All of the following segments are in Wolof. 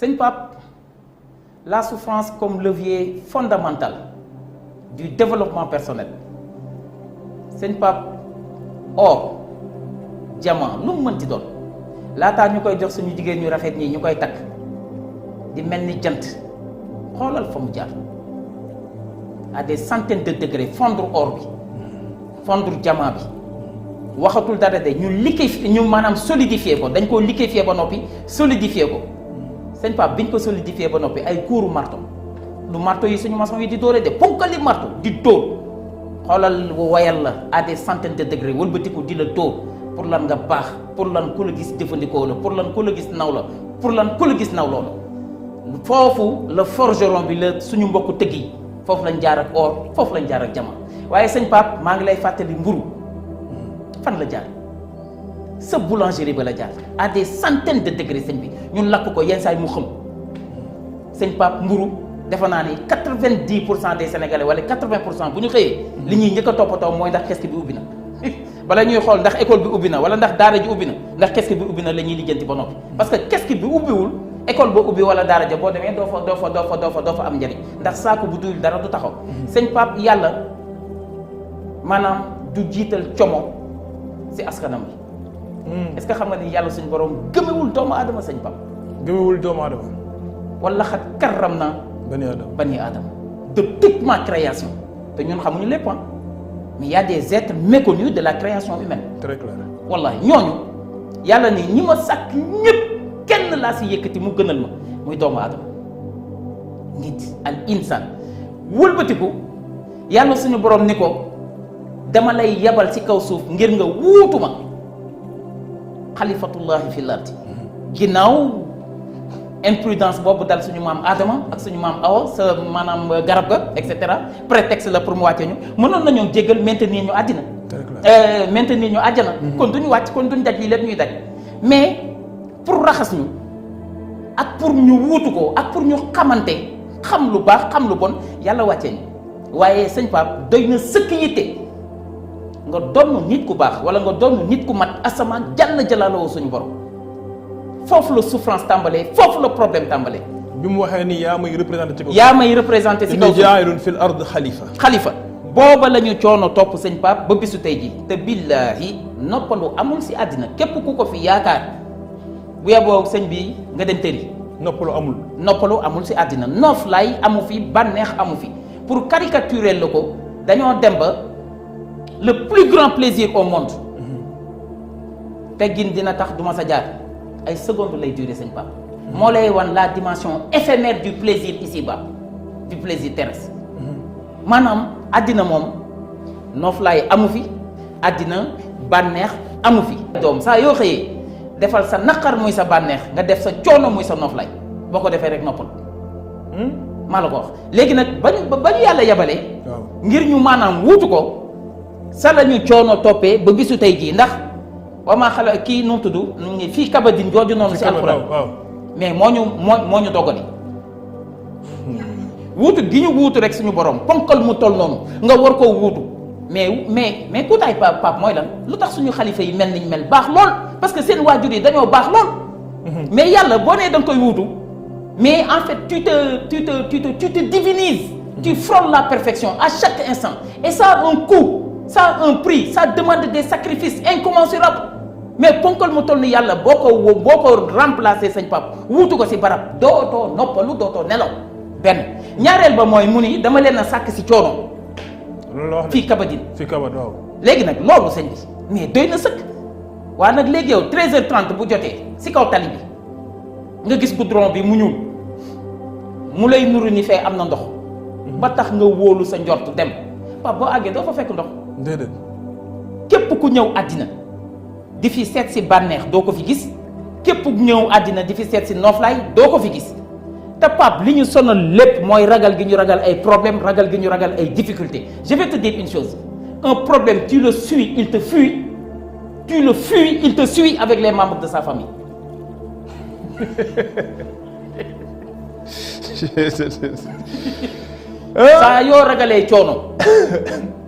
sëñ Pape, la souffrance comme levier fondamental du développement personnel. sëñ Pape, or diamant lu mu mënti doon laataa ñu koy jox suñu jigéen ñu rafet ñi ñu koy takk di mel ni jant xoolal fa mu jaar à des centaines de degrés fondre or bi fondre diamant bi waxatul dara de ñu liquéfier ñu maanaam solidifier ko dañ koo liquéfier ba noppi solidifier ko sëñ Pape biñ ko solidifier ba noppi ay kuuru marto lu marto yi suñu maçon yi di dóore de ponkali marto di dóor xoolal wayal la à des centaines de degrés wëlbatiku di la dóor pour lan nga baax pour lan ku la gis jëfandikoo la pour lan ku la gis naw la pour lan ku la gis naw loolu foofu la forgeron bi la suñu mbokku tëgg yi foofu lañ jaar ak or foofu lañ jaar ak diamant waaye sëñ Pape maa ngi lay fàttali mburu fan la jaar sa boulangerie ba la jaar à des centaines de degrés sëñ bi ñun lakk ko yenn saa yi mu xëm sëñ Pape mburu defe naa ni 90% des sénégalais wala 80% bu ñu xëyee li ñuy njëkk a toppatoo mooy ndax kees bi ubbi na bala ñuy xool ndax école bi ubbi na wala ndax daara ji ubbi na ndax kees bi ubbi na la ñuy lijjanti ba noppi parce que kees bi ubbiwul école ba ubbi wala daara ja boo demee doo fa am njëriñ ndax saako bu duyul dara du taxaw sëñ Pape yàlla maanaam du jiital como si askanam bi est-ce que xam nga ni yàlla suñu borom gëmewul doomu aadama sëñ Pape gëmewul doomu aadama wala xat karram na bani aadama de toute ma création te ñun xamuñu lépp mais il y a des êtres méconnus de la création humaine. Très clair. wallahi ñooñu yàlla ni ñi ma sàkk ñëpp kenn laa si yëkkati mu gënal ma muy doomu aadama nit al insan wëlbatiku yàlla suñu borom ni ko dama lay yebal ci kaw suuf ngir nga wuutu ma xalifatullahi fil ardi ginnaaw imprudence boobu dal suñu maam Adama ak suñu maam Awa sa maanaam garab ga et cetera prétexte la pour mu wàcce ñu mënoon nañoo jéggal maintenir ñu àddina maintenir ñu àjjana kon duñu wàcc kon duñu daj lii lépp ñuy daj mais pour raxas ñu ak pour ñu wuutu ko ak pour ñu xamante xam lu baax xam lu bon yàlla wàccee ñu waaye sëñ Pape doy na sëkk yitte nga doon nit ku baax wala nga doon nit ku mat asamaan jàll jalaaloo suñu borom foofu la souffrance tàmbalee foofu la problème tàmbalee. bi mu waxee ni yaa may représenté ci kaw. yaa may représenté ci kaw inni jaa'ilun fil ard xalifa. booba la ñu coono topp sëñ Pape ba bisu tey ji te billaahi noppalu amul si àddina képp ku ko fi yaakaar bu yeboo sëñ bi nga dem tëri. noppalu amul si àddina noof lay amu fi bànneex amu fi pour caricaturer la ko dañoo dem ba le plus grand plaisir au monde teggin dina tax duma sa jaar. ay secondes lay durer sëñ Pape moo lay wan la dimension éphémère du plaisir ici-bas du plaisir terrestre maanaam àddina moom nooflaay amu fi àddina bànneex amu fi doom saa yoo xëyee defal sa naqar muy sa bànneex nga def sa coono muy sa nooflaay boo ko defee rek noppal maa la ko wax léegi nag ba ñu yàlla yabalee ngir ñu maanaam wuutu ko sa la ñu coono toppee ba bisu tey jii ndax waa maa xala kii nu mu tudd fii kabadin jooju noonu si alxuraan mais moo ñu dogali wuutu gi ñu wuutu rek suñu borom ponkal mu toll noonu nga war koo wuutu mais kuutaay Pape mooy lan lu tax suñu xalifa yi mel niñ mel baax lool parce que seen waajur yi dañoo baax lool mais yàlla boo nee da nga koy wuutu mais en fait tu te divinises tu frôles la perfection à chaque instant et ça a un coût ça a un prix ça demande des sacrifices incommensurables mais ponkal mu toll ni yàlla boo ko remplacer sëñ Pape wuutu ko si barab dootoo noppalu dootoo nelaw benn ñaareel ba mooy mu ni dama leen a sàkk si coono fii kabadin waaw léegi nag loolu sëñ bi mais doy na sëkk waaye nag léegi yow 13h30 bu jotee si kaw tali bi nga gis goudron bi mu ñuul mu lay nuru ni fee am na ndox ba tax nga wóolu sa njort dem Pape boo àggee doo fa fekk ndox déedéet képp ku ñëw àddina di fi seet si bànneex doo ko fi gis képp ku ñëw àddina di fi seet si nooflaay doo ko fi gis te Pape li ñu sonal lépp mooy ragal gi ñu ragal ay problème ragal gi ñu ragal ay difficultés je vais te dire une chose un problème tu le suis il te fuit tu le fuis il te suit avec les membres de sa famille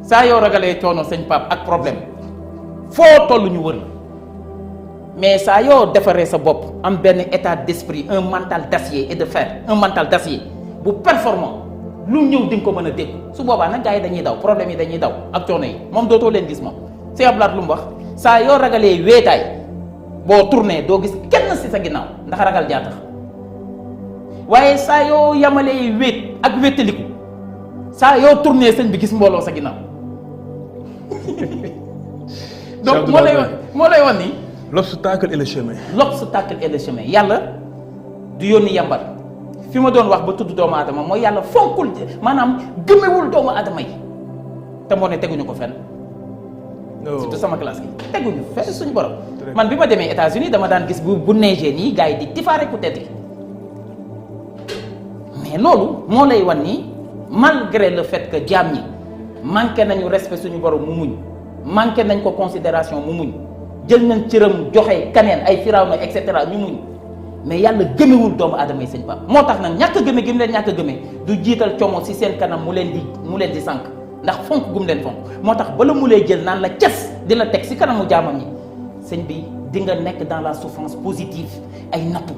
saa yoo ragalee coono sëñ Pape ak problème foo toll ñu wër mais saa yoo defaree sa bopp am benn état d'esprit un mental d'acier et de fer un mental d'acier bu performant lu ñëw di nga ko mën a dégg su boobaa nag gars yi dañuy daw problème yi dañuy daw ak coono yi moom dootoo leen gis moom Sëñ Abdou Lahad lu mu wax saa yoo ragalee wéetaay boo tourné doo gis kenn ci sa ginnaaw ndax ragal jaa tax waaye saa yoo yamalee wéet ak wéetaliku saa yoo tourné sëñ bi gis mbooloo sa ginnaaw donc moo lay wan ni l'obstacle et le chemin. l'obstacle et le chemin yàlla du yónni yambar fi ma doon wax ba tudd doomu aadama mooy yàlla fonkul maanaam gëmewul doomu aadama yi te moo ne teguñu ko fenn. surtout sama classe gi teguñu fenn suñu borom. man bi ma demee États-Unis dama daan gis bu neigee nii gars yi di tifaare ku tedd gi mais loolu moo lay wan ni malgré le fait que jaam ñi manqué nañu respect suñu borom mu muñ manqué nañ ko considération mu muñ jël nañ cëram joxe kaneen ay Firawna et cetera ñu muñ mais yàlla gëmewul doomu aadama yi sëñ Pape moo tax nag ñàkk a gëme gi mu leen ñàkk a gëme du jiital como ci seen kanam mu leen di sànq ndax fonk gum leen fonk moo tax bala mu lay jël naan la ces di la teg ci kanamu jaamam ñi sëñ bi di nga nekk dans la souffrance positive ay nattu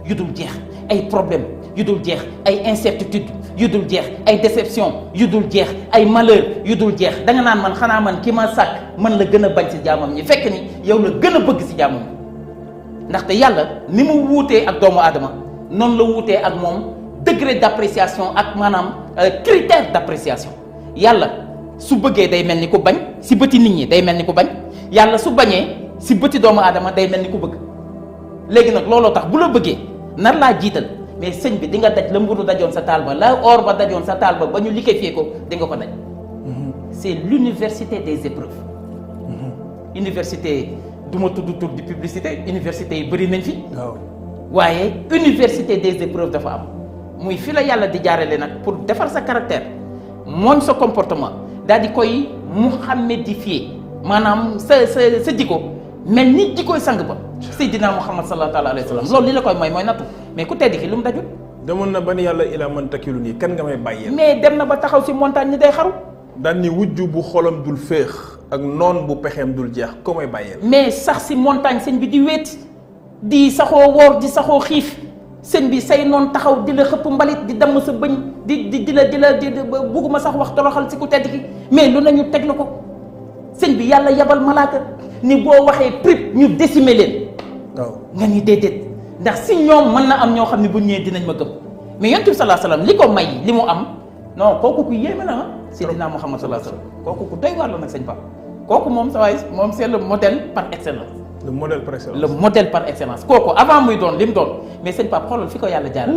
yu dul jeex ay problème yu dul jeex ay incertitude yu dul jeex ay déception yu dul jeex ay malheur yu dul jeex da nga naan man xanaa man ki ma sàkk man la gën a bañ ci jaamam ñi fekk ni yow la gën a bëgg ci jaamam ñi ndaxte yàlla ni mu wuutee ak doomu aadama noonu la wuutee ak moom degré d'appréciation ak maanaam critère d'appréciation yàlla su bëggee day mel ni ku bañ ci bëti nit ñi day mel ni ku bañ yàlla su bañee ci bëti doomu aadama day mel ni ku bëgg léegi nag looloo tax bu la bëggee nar laa jiital mais sëñ bi di nga daj la mburu dajoon sa taal ba la or ba dajoon sa taal ba ba ñu liquéfié ko di nga ko daj c'est l'université des épreuves université du ma tudd tur di publicité université yi bëri nañ fi waaye université des épreuves dafa am muy fi la yàlla di jaarale nag pour defar sa caractère mooñ sa comportement daal di koy muhammadifier maanaam sa jikko mel ni jikkoy sang ba Seydina Muhammad sallallahu alayhi wa sallam loolu li la koy mooy nattu mais ku tedd ki lu mu dajul demoon na ba ni yàlla ilaa man takilu nii kan nga may bàyyee mais dem na ba taxaw ci montagne ni day xaru daan ni wujju bu xolam dul féex ak noon bu pexeem dul jeex ko may bàyyee mais sax ci montagne sëñ bi di wéet di saxoo woor di saxoo xiif sëñ bi say noon taxaw di la xëpp mbalit di damm sa bëñ di la bugguma sax wax toroxal ci ku tedd ki mais lu nañu teg la ko sëñ bi yàlla yabal malaaka ni boo waxee prip ñu décimer leen waaw nga ni déedéet ndax ci ñoom mën na am ñoo xam ne bu ñëwee dinañ ma gëm mais yonent bi sallallahu alayhi wasallam li ko may li mu am non kooku ku yéeme na ah Seydina Muhammad sallallahu alayhi wasallam kooku ku doy waar la nag sëñ Pape kooku moom sa waay moom c'est le modèle par excellence le modèle par excellence le modèle par excellence kooku avant muy doon li mu doon mais sëñ Pape xoolal fi ko yàlla jaar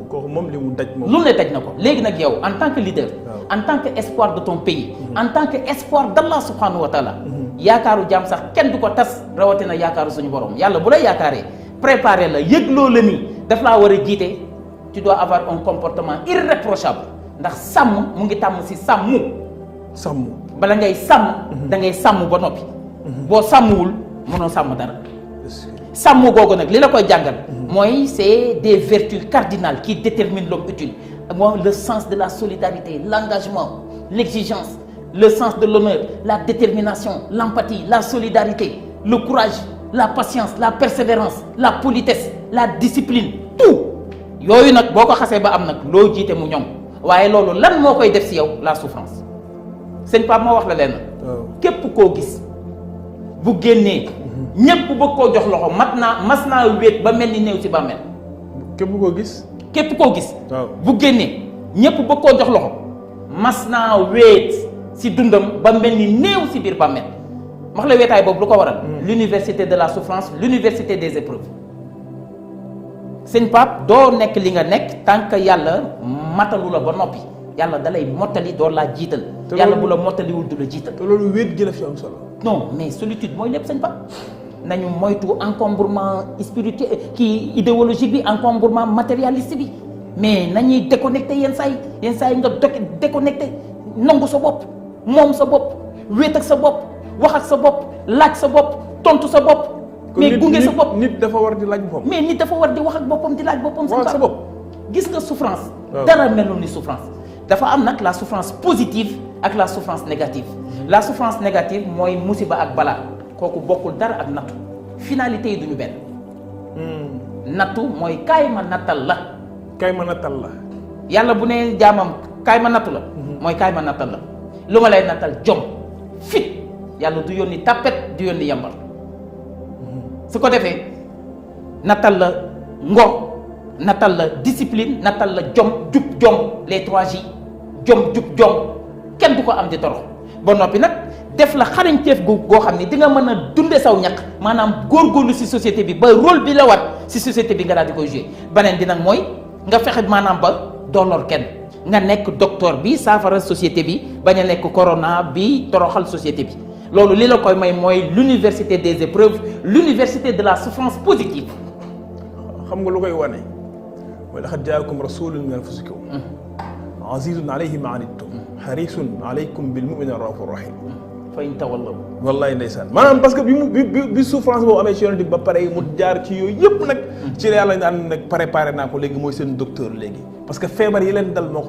kooku moom li mu daj moom lu ne daj na ko léegi nag yow en tant que leader en tant que espoir de ton pays en tant que espoir d'Allah subhanahu wa taala yaakaaru jaam sax kenn du ko tas rawatina yaakaaru suñu borom yàlla bu la yaakaaree préparer la yëgloo la ni daf laa war a jiite tu dois avoir un comportement irréprochable ndax sàmm mu ngi tàmm ci sàmm bala ngay sàmm da ngay sàmm ba noppi boo sàmmwul mënoo sàmm dara sàmm googu nag li la koy jàngal mooy c'est des vertus cardinales qui déterminent l'homme utile mooy le sens de la solidarité l'engagement l'exigence le sens de l'honneur la détermination l'empathie la solidarité le courage la patience la persévérance la politesse la discipline tout yooyu nag boo ko xasee ba am nag loo jiite mu ñoŋ waaye loolu lan moo koy def ci yow la souffrance sëñ Pape moo wax la leen képp koo gis bu génnee ñépp bëgg koo jox loxo mas naa wéet ba mel ni néew ci bàmmeel képp koo gis bu génnee ñépp bëgg koo jox loxo mas naa wéet ci dundam ba mel ni néew ci biir bàmmeel wax la wéetaay boobu lu ko waral l'université de la souffrance l'université des épreuves sëñ Pape doo nekk li nga nekk tant que yàlla matalu la ba noppi yàlla dalay mottali doo laa jiital yàlla bu la mottaliwul du la jiital te loolu wéet gi la fi am solo non mais solitude mooy lépp sëñ Pape nañu moytu encombrement spirituel kii idéologique bi encombrement matérialiste bi mais nañuy déconnecté yenn saa yi nga déconnecté nangu sa bopp moom sa bopp wéet ak sa bopp wax ak sa bopp laaj sa bopp tontu sa bopp mais gunge sa bopp nit dafa war di laaj boppam mais nit dafa war di wax ak boppam di laaj boppam sa bopp gis nga souffrance dara melul ni souffrance dafa am nag la souffrance positive ak la souffrance négative la souffrance négative mooy musiba ak balaa kooku bokkul dara ak nattu finalité yi duñu benn. nattu mooy kaay ma nattal la. kaay ma nattal la. yàlla bu ne jaamam kaay ma nattu la. mooy kaay ma nattal la lu ma lay nattal jom fit yàlla du yónni tapet du yónni yambar su ko defee nattal la ngor nattal la discipline nattal la jom jub jom les 3J jom jub jom kenn du ko am di torox ba noppi nag def la xarañteef goo xam ni di nga mën a dunde saw ñaq maanaam góorgóorlu ci société bi ba rôle bi la wat ci société bi nga daal di koy jouer beneen bi nag mooy nga fexe maanaam ba doo lor kenn nga nekk docteur bi saafara société bi bañ a nekk corona bi toroxal société bi loolu li la koy may mooy l'université des épreuves l'université de la souffrance positive. xam nga lu koy wane wa laqad jaakum rasulun min anfusikum azizun alayhi ma anittum harisun alaykum bil mu'minina raufur rahim fa in tawallaw wallaay ndeysaan maanaam parce que bi souffrance boobu amee ci yonent bi ba pare mu jaar ci yooyu yëpp nag ci la yàlla naan nag préparé naa ko léegi mooy seen docteur léegi parce que feebar yi leen dal moo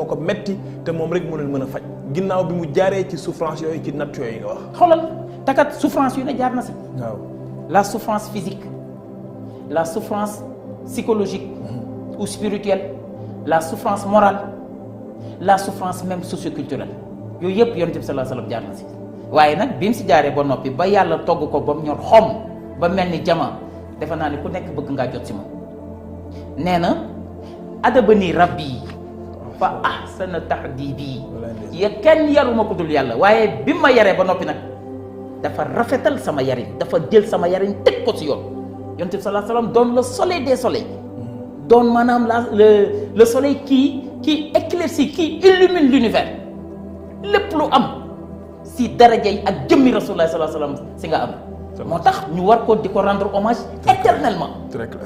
ko metti te moom rek moo leen mën a faj ginnaaw bi mu jaaree ci souffrance yooyu ci natt yooyu nga wax xoolal takat souffrance yu ne jaar na si waaw la souffrance physique la souffrance psychologique ou spirituelle la souffrance morale la souffrance même socioculturelle yooyu yëpp yonent bi sallallahu alayhi wasallam jaar na si waaye nag bi mu si jaaree ba noppi ba yàlla togg ko ba mu ñor xom ba mel ni jama defe naa ne ku nekk bëgg ngaa jot si moom nee na adabani rabbi fa ahsana tahdibi ya kenn yaruma ko dul yàlla waaye bi ma yaree ba noppi nag dafa rafetal sama yarin dafa jël sama yarin teg ko si yoon yonent bi sallallahu alayhi wasallam doon le soleil des soleils doon maanaam le soleil qui éclaircit qui illumine l'univers lépp lu am si darajay ak jëmmi rasulullah sallallahu alayhi wasallam si nga am moo tax ñu war ko di ko rendre hommage éternellement. Très clair.